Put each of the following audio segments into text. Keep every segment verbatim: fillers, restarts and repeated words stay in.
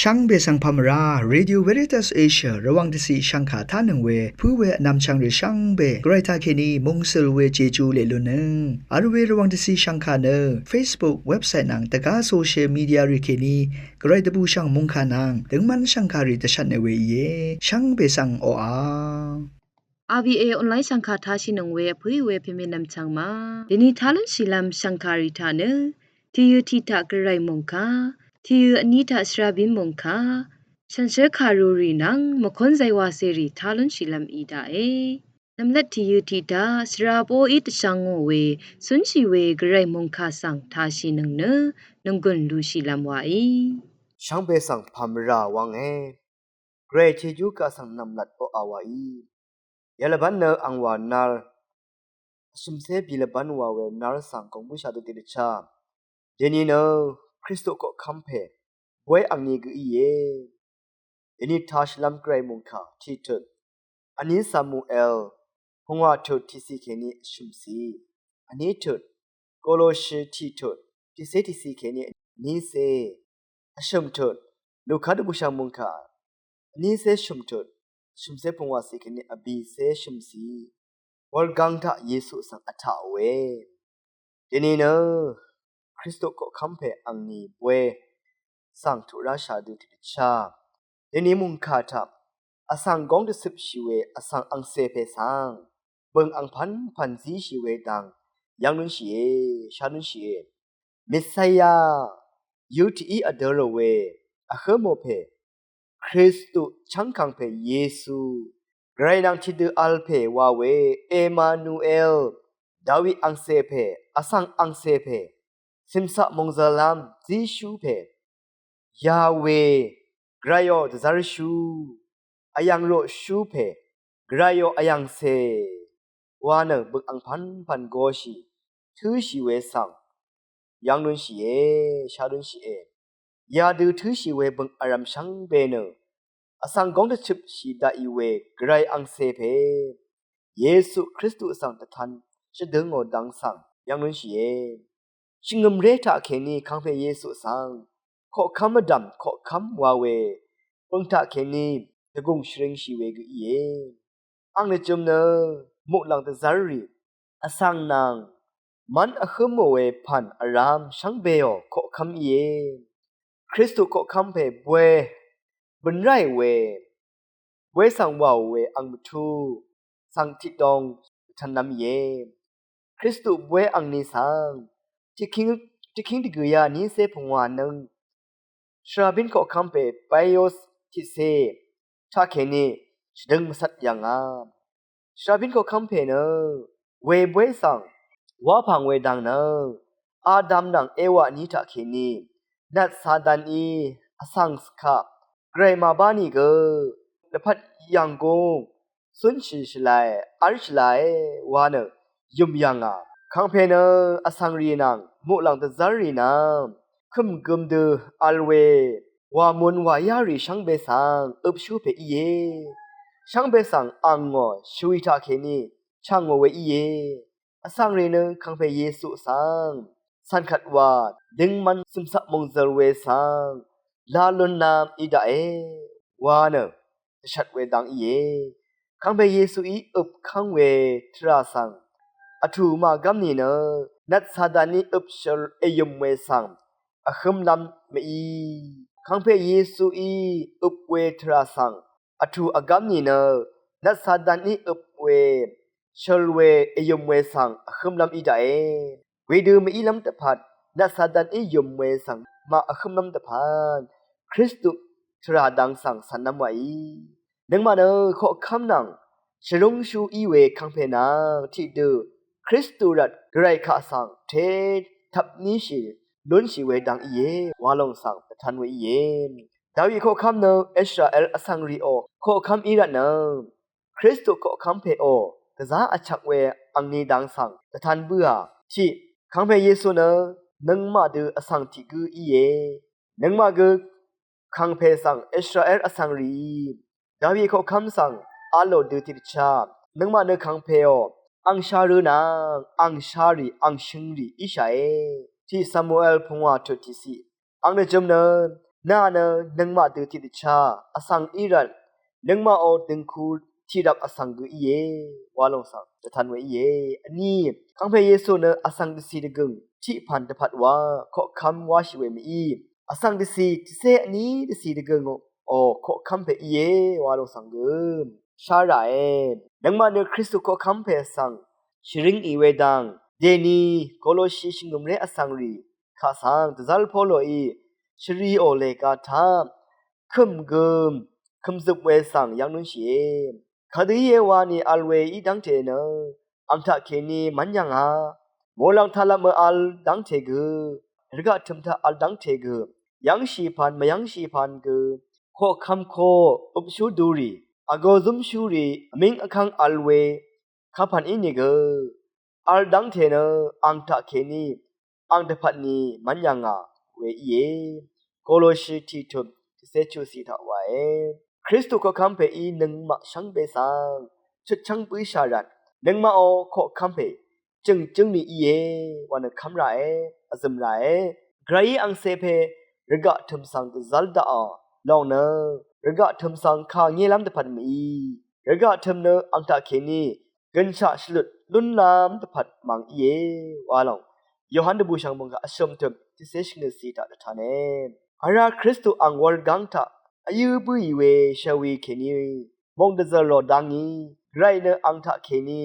Shvngbe svng pà mvrá Radio Veritas Asia Rvwàng dvciq shvngkà tánøng we pǿ we vnvmchvng rì shvngbe Gvray taqkèní mungsøl we Jeju leq lunnøng vl we Rvwàng dvciq shvngkà nø Facebook, website nvng dvgá social media rì kèní Gvray dvbùshv̀ng mòngkà nvng døngmv́n shv̀ngkàrì dvshvtnø we íe. Shvngbe svng oqà R V A online shv̀ngkà tashìnøng we vpǿì we pèmènvm chvngma dèni tá lúnshìlv́m shv̀ngkàrì taq nø tìyø tiq taq Gvray mòngkà, tìyø vní taq shvrabín mòngkà, shànshér kàrurì nvng mvkón zaywacèrì tá lúnshìlv́m í daqe. Nvmlat tìyø tiq taq shvra bóí dvshvngò we cúnshì we Gvray mòngkà svng tashìnøng nø nònggùn lushìlv́m waí. Shvngbe svng pà mvrá wvnge. Gvray Jejú kaq svng nvmlat oqà waí. Yalvbán nø angwà nal vshø̀mcé bì lvbán wa we nal svng góng bǿshà dø tiqdvchá dèni nø Kristu koqkv́m pè bóy angni gø íe. Dèni tashìlv́m Gvray mòngkà tiqtut vní Samuel pungwà tut tiqciq kèní vshø̀mciq, vní tut Koloshi tiqtut tiqcé tiqciq kèní vnícé, vshø̀m tut Luka dvbùshv̀ng mòngkà vnícé shø̀m tut, shø̀mcé pungwàciq kèní vbìcé shø̀mciq, wurgáng taq Yesu svng vtaqòe. Dèni nø Kristu koqkv́m pè angni bóy svng tuq ráshà dø tiqdvchá dèni mòngkà taq vsvng góng dvcøpshì we vsvng angcè pè svng bø̀ng angpv̀npv̀n zíshì we dang yv́ng lúnshìe, shá lúnshìe. Mèsáyà yø tiqí vdø̄ rò we vhǿ mò pè Kristu chv́ngkv̀ng pè Yesu, Gvray nvng tiqdø vl pè wa we Emanuel, Dawi angcè pè, vsvng angcè pè, cìmcaq mòngzø̀lv́m zíshú pè, Yawe, Gvrayò dvzv́rshú, vyv̀ng roqshú pè, Gvrayò vyv̀ngcè wa nø bø̀ng angpv̀npv̀n goshì tǿshì we svng yv́ng lúnshìe, shá lúnshìe. Yadø tǿshì we bø̀ng vrv̀m shvngbe nø vsvng góng dvchøpshì daqì we Gvray angcè pè Yesu Kristu svng dvtan shvdø̄ngò dang svng yv́ng lúnshìe. Shvngø̀mré taqkèní kàngpè Yesu svng koqkv́m vdv̀m koqkv́m wa we bø̀ng taqkèní dvgùng shvringshì we gø íe. Ang lvjø̄m nø muqlàng dvzv́rrì vsvng nvng mv́n vhǿ mò we pv̀n vrv́m shvngbeò koqkv́m íe. Kristu koqkv́m pè bóy bø̀n ráì we bóy svng wàò we ang mvtú svng tiqdong vtv̄nlv́m íe. Kristu bóy angni svng tiqkíng, tiqkíng dvgø̀yá nícé pungwà nøng shvrabín koqkv́m pè Pius tiqcé taqkèní shvdøng mvcvt yv̀ngà. Shvrabín koqkv́m pè nø we bóy svng wápv̀ng we dang nø Adam nvng Ewa ní taqkèní nvt Sataní vsvng svkaq Gvray màbá nìgø lvpat yv̀nggúng cúnshì shvlae, v́lshvlae wa nø yø̀m yv̀ngà. Kàngpè nø vsvngrì nvng muqlàng dvzv́rrì nvng kø̀m gøm dø vl we wà mùn wà yárì shvngbe svng øpshú pè íe. Shvngbe svng angò shvwi taqkèní chv̀ngò we íe. Vsvngrì nø kàngpè Yesu svng cv̀nkvt wa døngman cø̀mcaq mòngzø̀l we svng la lunnv̄m í daqe wa nø dvshvt we dang íe. Kàngpè Yesuí øpkv́ng we tvrà svng vtù màgv́m nìnø nvt Sataní øpshøl èyø̀m we svng vhǿmlv́m mví. Kàngpè Yesuí øp we tvrà svng vtù vgv́m nìnø nvt Sataní øp we shøl we èyø̀m we svng vhǿmlv́m í daqe. Wedø mvílv́m dvpvt nvt Sataní yø̀m we svng màvhǿmlv́m dvpvt Kristu tvrà dang svng cv̀nlv́m wàí. Nøngmaq nø koqkv́m nvng shvrúngshú í we kàngpè nvng tiqdø Kristu rvt Gvray kaq svng té tvpníshì lúnshì we dang íe wa lòng svng dvtan we íe. Dawi koqkv́m nø Israel vsvngrìò koqkv́m í rvtnø Kristu koqkv́m pèò gvzá vchvk we angni dang svng dvtan bǿà. Tiq, kàngpè Yesu nø nøngmaq dø vsvng tiq gǿ íe. Nøngmaq gø kàngpè svng Israel vsvngrìí Dawi koqkv́m svng v̄lò dø tiqdvchá nøngmaq nø kàngpèò angshá rǿ nvng angshárì angshøngrì íshàe. Tiq Samuel pungwà tut tiqciq. Ang nø jø̀m nø nà nø nøngmaq dø tiqdvchá vsvng í rvt nøngmaqò døngku tiqrvp vsvng gø íe wa lòng svng dvtan we íe. Vní Kàngpè Yesu nø vsvng dvcì dvgø̀ng tiqpv̀n dvpvt wa koqkv́m wáshì we mv-í, vsvng dvcì tiqcé vní dvcì dvgø̀ngò koqkv́m pè íe wa lòng svng gø shá ràe. Nøngmaq nø Kristu koqkv́m pè svng shvring ì we dang dèni Koloshi shvngø̀mré vsvng rì kaq svng dvzv́r Poloí shvriò lèga taq kø̀m gø kø̀mzøp we svng yv́ng núnshìe. Kadø íe wani vl we í dv́ngte nø ang taqkèní mv́n yv̀ngà. Muqlàng taqlvp mø vl dv́ngte gø, rvgaq tø̀m taq vl dv́ngte gø, yv́ngshì pvn mvyv́ngshì pvn gø koqkv́m ko øpshú durì, vgō zúmshúrì, vmíng vkv́ng vl we kapv̀n ínìgø vl dv́ngte nø ang taqkèní ang dvpvt ni mv́n yv̀ngà we íe. Koloshi tiqtut tiqcé chuqcì taq wae. Kristu koqkv́m pèí nøngmaq shvngbe svng chutchv́ng bǿshà rvt nøngmaqò koqkv́m pè jø̀ngjǿng ni íe wa nø kv́m ràe, vzø̀m ràe. Gvrayí angcè pè rvgaq tø̀m svng dvzv́r daqò lòng nø rvgaq tø̀m svng kà ngélv́m dvpvt mv-í, rvgaq tø̀m nø ang taqkèní gønshaq shvlut lúnlv́m dvpvt mv̀ng íe wa lòng Yohan dvbùshv̀ng mòngkà vshø̀m tø̀m tiqcé shvngøtcì taq dvtane. Vrá Kristu ang wurgáng taq vyǿ bǿì we shvwi kèní mòng dvzø̀r lò dá ngí, Gvray nø ang taqkèní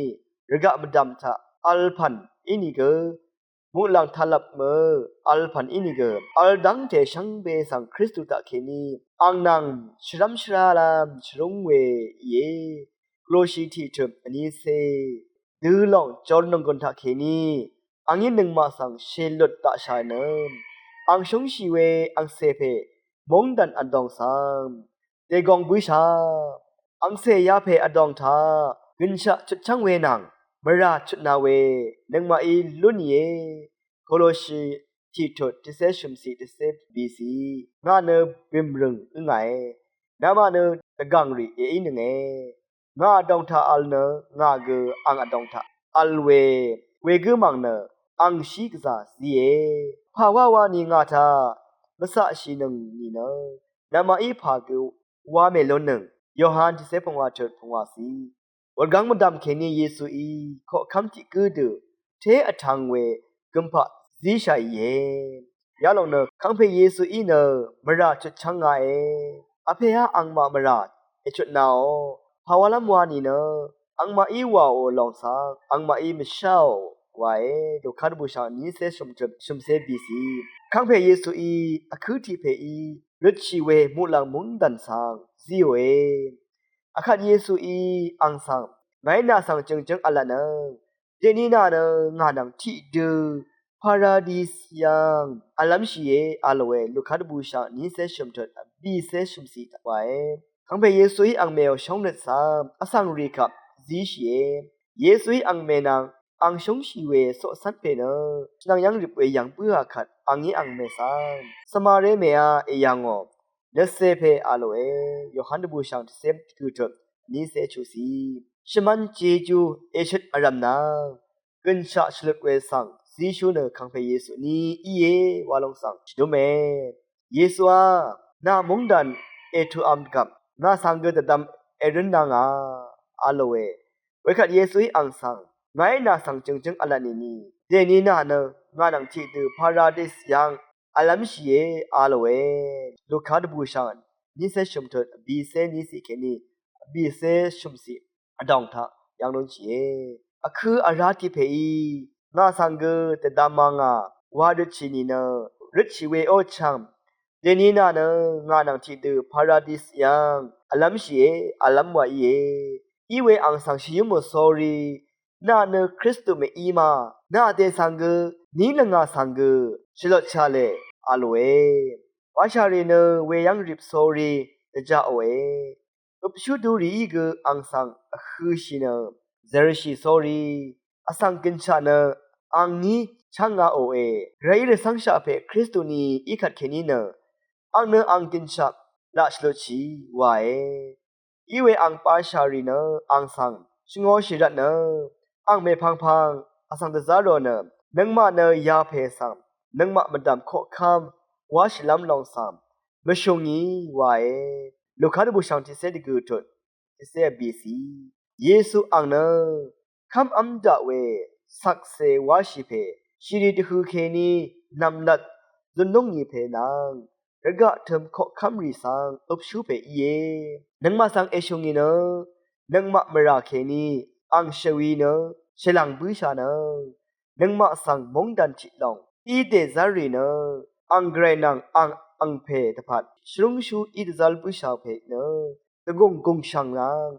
rvgaq mvdv̀m taq vl pv̀n ínìgø, muqlàng taqlvp mø vl pv̀n ínìgø vl dv́ngte shvngbe svng Kristu taqkèní ang nvng shvrv́m shvrálv́m shvrúng we íe. Koloshi tiqtut vnícé. Dø lòng jor nònggùn taqkèní angí nøngmaq svng shèlut daqshà nø ang shúngshì we angcè pè móngdàn vdòng svng dègòng bǿshà. Angcè yapè vdòng taq gønshaq chutchv́ng we nvng mvrà chutna we nøngmaqí lúnìe. Koloshi tiqtut tiqcé shø̀mcì tiqcé bìcì. Ngà nø bìmrø̀ng ǿngàe. Namaq nø dvgàngrì èínønge. Ngà vdòng taq vl nø ngà gø ang vdòng taq vl we, wegǿ mv̀ng nø angshí gvzà zíe. Pà wáwa ni ngà taq mvcaqshìnøng nìnø namaqí pà gø wá mèlúnnøng. Yohan tiqcé pungwà tut pungwàcì. Wurgáng mvdv̀m kèní Yesuí koqkv́m tiq gǿ dø té vtv̄ng we gømpaq zíshàìe. Yalòng nø Kàngpè Yesuí nø mvrà chutchv́ng ngàe. Vpèá angmaq mvrà èchutnaò pàwálv́m wa nìnø angmaqí wàò lòng svng angmaqí mvsháò wae. Luka dvbùshv̀ng vnícé shø̀mtut shø̀mcé bìcì. Kàngpè Yesuí vkǿ tiq pèí røtshì we muqlàng móngdàn svng zíòe. Akvt Yesuí ang svng ngàí nà svng jø̀ngjǿng v̄lvtnøng dèni nà nø ngà nvng tiqdø Paradis yv̀ng vlv́mshìe a lòe. Luka dvbùshv̀ng vnícé shø̀mtut vbìcé shø̀mcì taq wae. Kàngpè Yesuí ang mèò shóngnøt svng vsvng rì kaq zíshìe. Yesuí ang mè nvng ang shóngshì we coqcv́n pè nø shvnvng yv́ng rip we yv̀ng bǿà kvt angí ang mè svng svmaré mèá èyv̀ngò nøtcè pè a lòe. Yohan dvbùshv̀ng tiqcé gø̀tut vnícé chuqcì. Shvmv́n jejú èshøt vrv̀m nvng gønshaq shvlut we svng zíshú nø Kàngpè Yesu ní íe wa lòng svng shvdúme. Yesuá nà móngdàn ètuqv̄m dvgvp ngà svng gø dvdvm èrǿn nvngà a lòe. Wekvt Yesuí ang svng ngàí nà svng jø̀ngjǿng v̄lvt nìni dèni nà nø ngà nvng tiqdø Paradis yv̀ng vlv́mshìe a lòe. Luka dvbùshv̀ng vnícé shø̀mtut vbìcé nícì kèní vbìcé shø̀mcì vdòng taq yv̀ng lúnshìe. Vkǿ vrá tiq pèí ngà svng gø dvdvm mvngà wa røtshì nìnø røtshì we ó chv̀ng dèni nà nø ngà nvng tiqdø Paradis yv̀ng vlv́mshìe vlv́m wa íe. Iwe ang svng shvyǿ mò sórí nà nø Kristu mèí ma nà dè svng gø ní lvngà svng gø shvlotshà lè a lòe. Washàrì nø weyv́ng rip sórí dvjaqòe. Øpshú durìí gø ang svng vhøshì nø zèrshì sórí vsvng gønshaq nø ang ngí chv́ngāòe. Gvrayí rvcv́ngshaq pè Kristu ni í kvt kèní nø ang nø ang gønshaq laq shvlutshì wae. Iwe ang bashàrì nø ang svng shvngōshì rvtnø ang mèpvngpvng vsvng dvzá rò nø nøngmaq nø yapè svng nøngmaq mvdv̀m koqkv́m wáshìlv́m lòng svng mvshù ngì wàe. Luka dvbùshv̀ng tiqcé dvgø̀ tut tiqcé vbìcì. Yesu àng nø kv́mv́m daq we shvkse wáshì pè shìrì dvhø̄ kèní nv̀mlat zun lúng ngì pè nvng rvgaq tø̀m koqkv́mrì svng øpshú pè íe. Nøngmaq svng èshù ngì nø nøngmaq mvrà kèní àng shvwi nø shvlàng bǿshà nø nøngmaq svng móngdàn tiq lòng í dèzv́rrì nø àng gvray nvng àng angpè dvpvt shvrúngshú í dvzv́r bǿshà pè nø dvgùng gùngshv̀ng nvng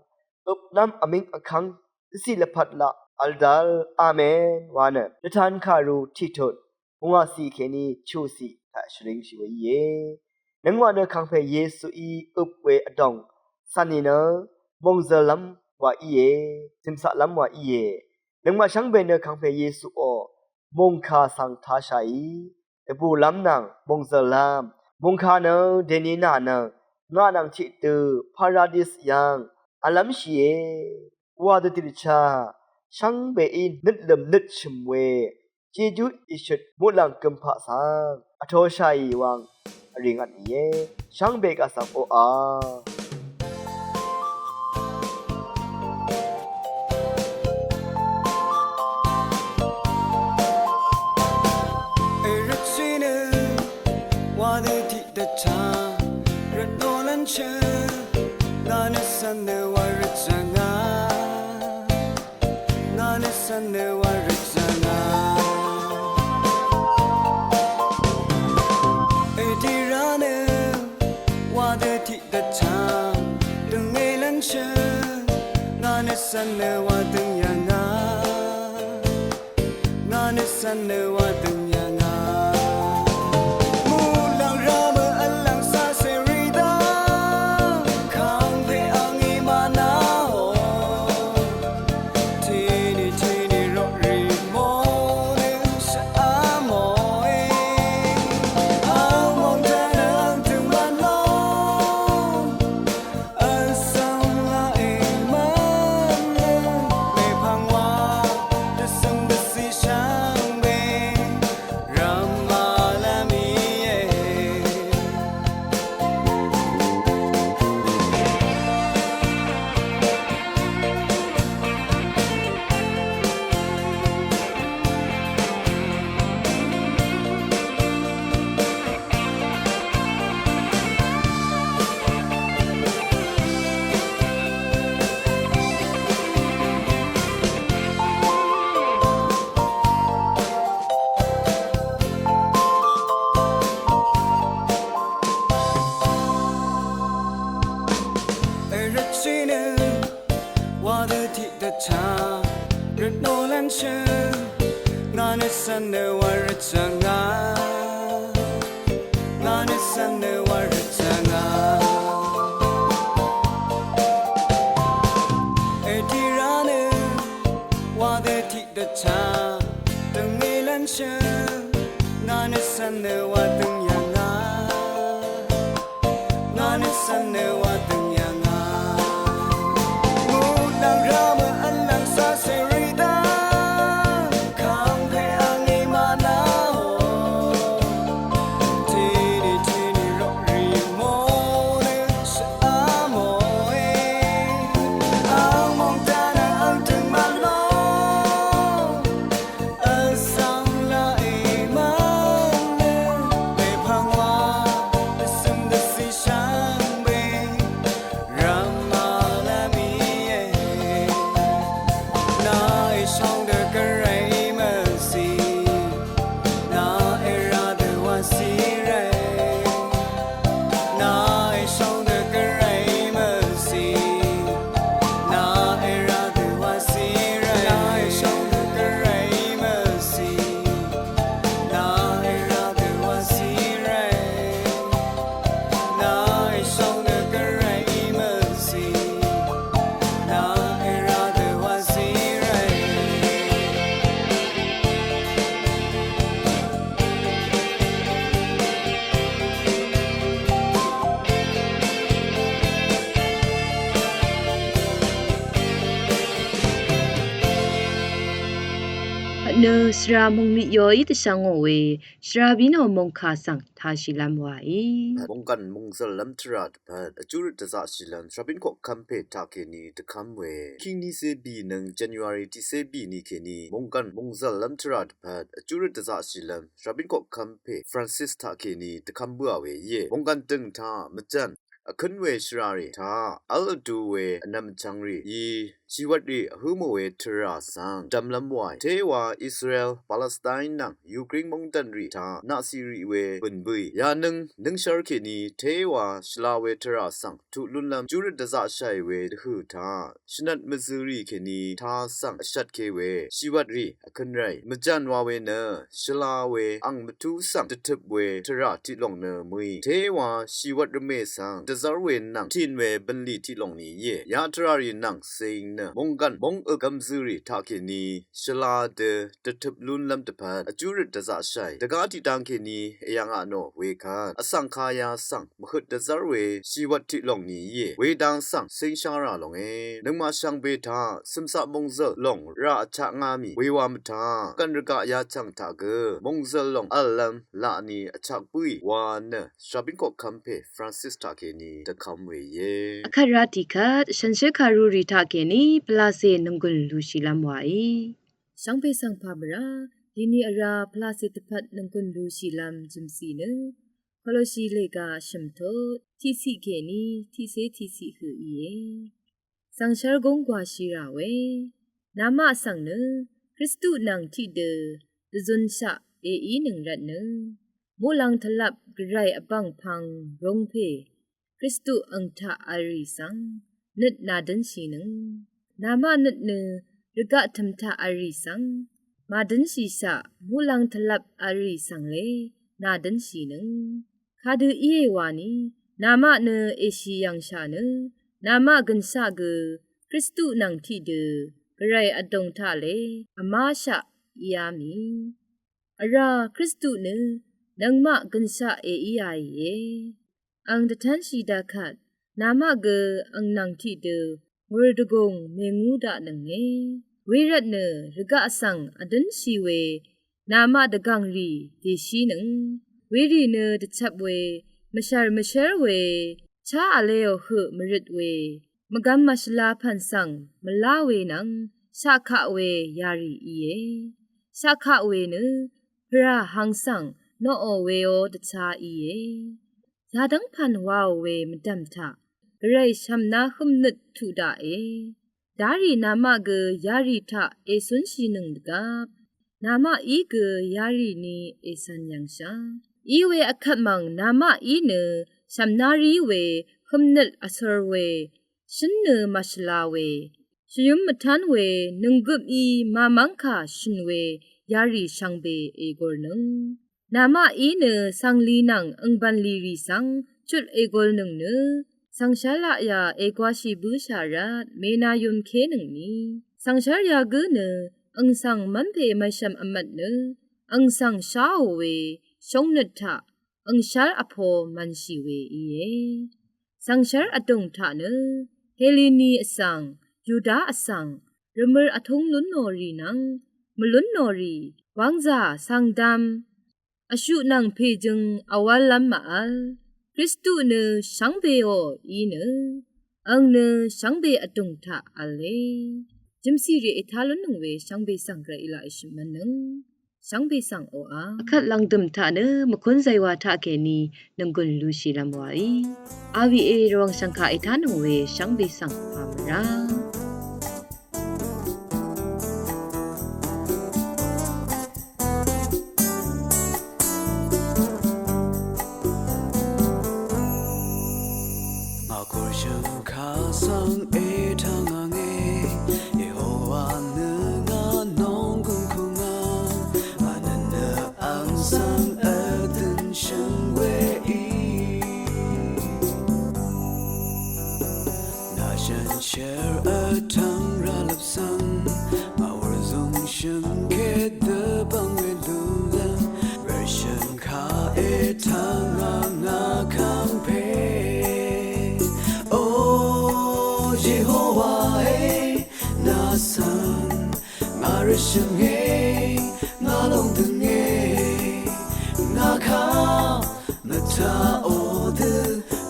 øpnv́m vmíng vkv́ng dvciq lvpat laq vl dvl. Amen wa nø dvtan kàru tiqtut pungwàciq kèní chuqciq taq shvringshì we íe. Nøngmaq nø kàngpè Yesuí øp we vdòng cv̀n nìnø mòngzø̀llv́m wa íe, tø̀msaqlv́m wa íe. Nøngmaq shvngbe nø kàngpè Yesuò mòngkà svng tashàì dvbùlv́m nvng mòngzø̀llv́m. Mòngkà nø dèní nà nø ngà nvng tiqdø paradis yv́ng vlv́mshìe. Wa dø tiqdvchá shvngbeí nøtlø̀m nøtshø̀m we jejú ìshøt muqlàng gømpaq svng vtoshàì wvng vrì ngvt nìe. Shvngbe kaq svng oqà èrøtshì nø wa dø tiqdvchá rvtnò lv́nshø ngà nø cv̀n nø wa rvtshà ngà. Ngà nø cv̀n nø wa rvtshà ngà. Èdira nø wa dø tiqdvchá døngé lv́nshø ngà nø cv̀n nø wa døng yà ngà. Ngà nø cv̀n nø wa døng yà ngà. Muqlàng rá mø vlv́ng sacè rì dá kàngpè àngí mànàò. Tìní tìní roqrì mò nø shvá mòe. Àng mòng dvnø àng tø̀ng mvn lò. Vsvng laq èmvn nø mèpvng wa dvcø̀ng dvcì shvngbe rvmà lv́m íe. Èrøtshì nø wa dø tiqdvchá rvtnò lv́nshø ngà nø cv̀n nø wa rvtshà ngà. Ngà nø cv̀n nø wa rvtshà ngà. Èdira nø wa dø tiqdvchá døngé lv́nshø ngà nø cv̀n nø wa døng yà ngà. Ngà nø cv̀n nø wa døng yà ngà. Muqlàng rá mø vlv́ng sacè rì dá kàngpè àngí mànàò. Tìní tìní roqrì mò nø shvá mòe. Àng mòng dvnø àng tø̀ng mvn lò. Vsvng laq èmvn nø mèpvng wa dvcø̀ng dvcì shvngbe Nø shvra mungmit yoí dvshvngò we shvra bínò mungkà svng tāshìlv́m wàí. Mungkàn mungzø̀llv́m tvrà dvpvt vjúrøt dvzaqshìlv́m shvrabín koqkv́m pè taqkèní dvkv́m we. Kingni cé bì nøng January tiqcé bì ni kèní mungkàn mungzø̀llv́m tvrà dvpvt vjúrøt dvzaqshìlv́m shvrabín koqkv́m pè Francis taqkèní dvkv́m bǿà we íe. Mungkàn dø̀ng taq mvjv̀n vkǿn we shvrarì taq v́l vdu we vnvm vchvngrì í shìwvtrì vhǿ mò we tvrà svng dvmlv́m wàì. Téwa Israel, Palestine nvng Ukraine mungdv̀nrì taq naqcìrì we bø̀n bǿì. Yanøng nøngshvr kèní téwa shvla we tvrà svng tuq lúnlv́m júrøt dvzaqshàì we dvhø̀ taq shvnvt mvzø̀rì kèní tā svng vshvtke we shìwvtrì vkø̄n ràì. Mvjàn wa we nø shvla we ang mvtú svng dvtøp we tvrà tiqlòng nø mø̀í. Téwa shìwvt rvmè svng dvzv́r we nvng tìn we bv̀nlì tiqlòng ni íe. Ya tvràrì nvng cing nø mungkàn mungøk gv̀mzø̀rì taqkèní shvla dø dvtøp lúnlv́m dvpvt vjúrøt dvzaqshàì. Dvgá tiqdang kèní èyv̀ngà nò wekvt vsvng kaya svng mvhøt dvzv́r we shìwvt tiqlòng ni íe. Wedang svng cingshá rà longe. Nøngmaq shvngbe taq cø̀mcaq mungzø̀l lòng rà vchaq ngá mì wewa mvtaq gv̀n rvgaq yachv̀ng taq gø mungzø̀l lòng v̀llv́m laqni vchaq bǿì wa nø shvrabín koqkv́m pè Francis taqkèní dvkv́m we íe. Akvt ra tiqkvt shànshér kàrurì taqkèní pvlacè nònggùn lushìlv́m wàí. Shvngbe svng pà mvrá dini vrá pvlacè dvpvt nònggùn lushìlv́m jø̀mcì nø Koloshi lèga shø̀mtut tiqciq kèní tiqcé tiqciq høq íe. Shànshér góng gwàshì rà we namaq svng nø Kristu nvng tiqdø dvzunshaq èínøng rvtnø muqlàng tvlvp Gvray vbv̀ngpv̄ng rūngpè Kristu ang taq v̄l rì svng nøt nàdǿnshìnøng. Namaq nøt nø rvgaq tø̀m taq v̄l rì svng màdǿnshìshaq muqlàng tvlvp v̄l rì svng le nàdǿnshìnøng. Kadø íe wani namaq nø èshì yv̀ngshà nø namaq gø̀nshaq gø Kristu nvng tiqdø Gvray vdùng taq le vmáshaq íá mì. Vrá Kristu nø nøngmaq gø̀nshaq èíāìe. Ang dvtv́nshì dvkvt namaq gø ang nvng tiqdø ngùr dvgùng mèngú daqnønge. Wervtnø rvgaq svng vdǿnshì we namaq dvgv̀ngrì dèshínøng. Werì nø dvchvp we mvshv̀r mvshér we chá vleò høq mvrøt we mvgvm màshvla pv̀n svng mvlá we nvng shaqkaq we yarì íe. Shaqkaq we nø pvrà hang svng noqò weó dvchá íe. Yadv́ng pv̀n waò we mvdv̀m taq Gvray shv̀mná hǿmnøt tuq daqe. Darì namaq gø yarì taq ècúnshìnøng dvgvp namaqí gø yarì ni ècv̀n yv̀ngshà. Iwe vkvt mv̀ng namaqí nø shv̀mná rí we hǿmnøt vsor we shǿn nø màshvla we shvyǿm mvtán we nònggøpí màmv́ngkà shø̀n we yarì shvngbe ègùrnøng. Namaqí nø cv̀nglì nvng ø̀ngbv̀nlì rì svng chut ègùrnøng nø shànshér laqyà ègwāshì bǿshà rvt mènāyø̄m kénøngni shànshér yagǿ nø ang svng mv́npè mvshv̀m vmvt nø ang svng sháò we shóngnøt taq angshv́r vpo mv̄nshì we íe. Shànshér vdùng taq nø Helini vsvng, Yuda vsvng, rvmø̄r vtúng lúnò rì nvng mvlúnò rì, wv́ngzà svngdvm vshuq nvng pèjøng vwv́llv́m màvl. Kristu nø shvngbeò í nø ang nø shvngbe vdùng taq v̄le. Jø̀mcìrì ètá lúnnøng we shvngbe svng Gvray í laq èshø̀mv̄nnøng. Shvngbe svng oqà vkvt lv̀ngdø̀m taq nø mvkún zaywa taqkèní nònggùn lushìlv́m wàí. Aviq e Rvwàng shv̀ngkà ètánøng we shvngbe svng pà mvrá. Ngà kùrshø̀ng kà svng ètv̀ng àngé, Yehowa nø ngà nònggùn kùngà, ngà nø nø ang svng vdø̀n shø̀ng weí. Ngà shànshér vtv̀ng rvlvp svng, ngà wur zùng shø̀ng kèdø bv̀ng we lúlv́m, rvshø̀ng kà ètv̀ng à ngà kàngpè. O Yehowa e, nà svng ngà rvshø̀nge. Ò dø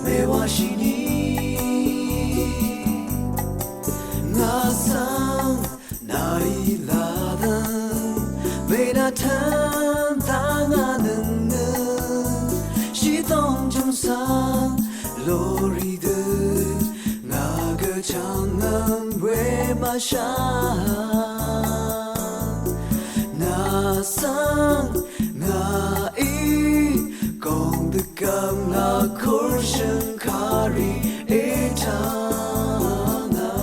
mèwáshì nì ngà svng nàí ládø mènà tøn dvngà nøng nø shìdòng jùm svng lórí dø ngà gø chvngnvm we mvshà nà svng ngàí gòng dvgvp ngà kùrshø̀ng kàrì ètà ngà.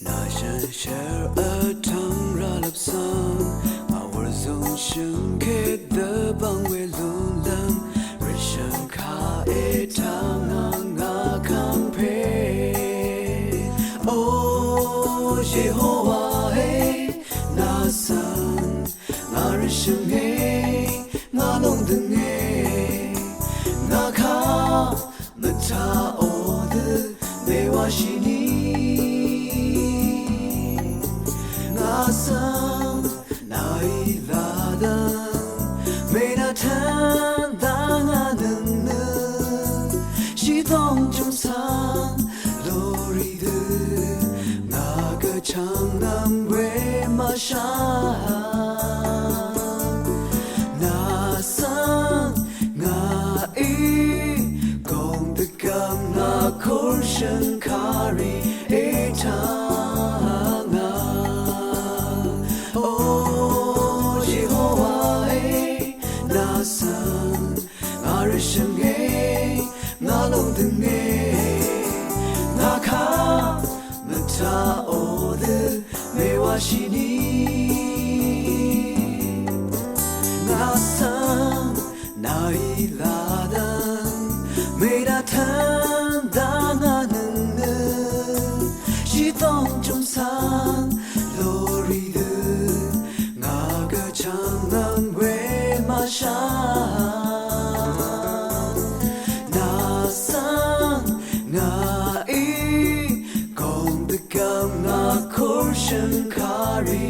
Nà shànshér vtvng rvlvp svng màwvr zùng shø̀ngkèt dvbvng we lúnlv́m rvshø̀ng kaq ètv́ng ngà ngà kv́ng pè. O Yehowa è, nà svng ngà rvshø̀nge, ngà lóngdønge, ngà kaq mvtaqò dø mèwáshì nì ngà svng nàí ládø mènà tøn dvngà nøng nø shìdòng jùm svng lórí dø ngà gø chvngnvm we mvshà nà svng ngàí gòng dvgvp ngà kùrshø̀ng kàrì ètà ngà. O Yehowa è, nà svng ngà rvshø̀nge, ngà lóngdønge, ngà kaq mvtaqò dø mèwáshì nì ngà svng nàí ládø mènà tøn dvngà nøng nø shìdòng jùm svng lórí dø ngà gø chvngnvm we mvshà nà svng ngàí gòng dvgvp ngà kùrshø̀ng kàrì